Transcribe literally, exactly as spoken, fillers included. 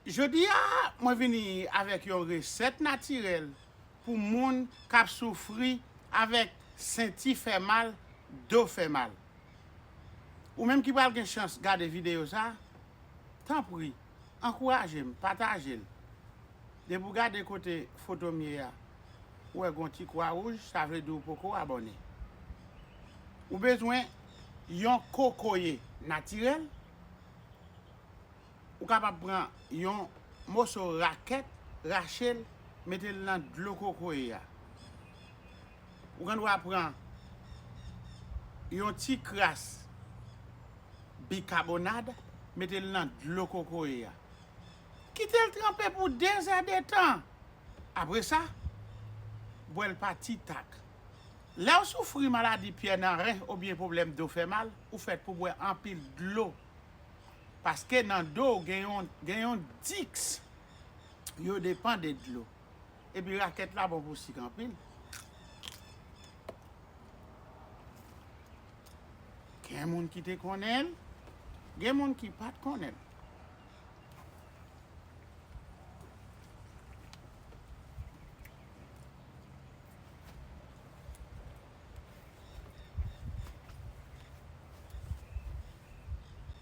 Jodi a, mwen vini avèk yon resèt natirèl pou moun k ap soufri avèk senti fè mal, do fè mal. Ou menm ki pral gen chans gade videyo sa, tanpri, ankouraje m, pataje l. Depi w gade kote foto m ye a, ou wè gon ti kwa wouj, sa vle di w poko abòne. Ou bezwen yon kokoye natirèl. Ou kapab pran yon moso rakèt, rache l, mete l nan dlo kokoye a. Ou gen dwa pran yon ti kras bikabonad, mete l nan dlo kokoye a. Kite l tranpe pou de zè de tan. Apre sa, bwè l pa ti tak. Lè w soufri maladi pyè nan ren oubyen pwoblèm do fè mal, ou fèt pou bwè anpil dlo. Paske nan do gen yon, gen yon diks, yo depann de dlo. Epi rakèt la bon pou sik anpil. Gen moun ki te konnen l, gen moun ki pa t konnen l.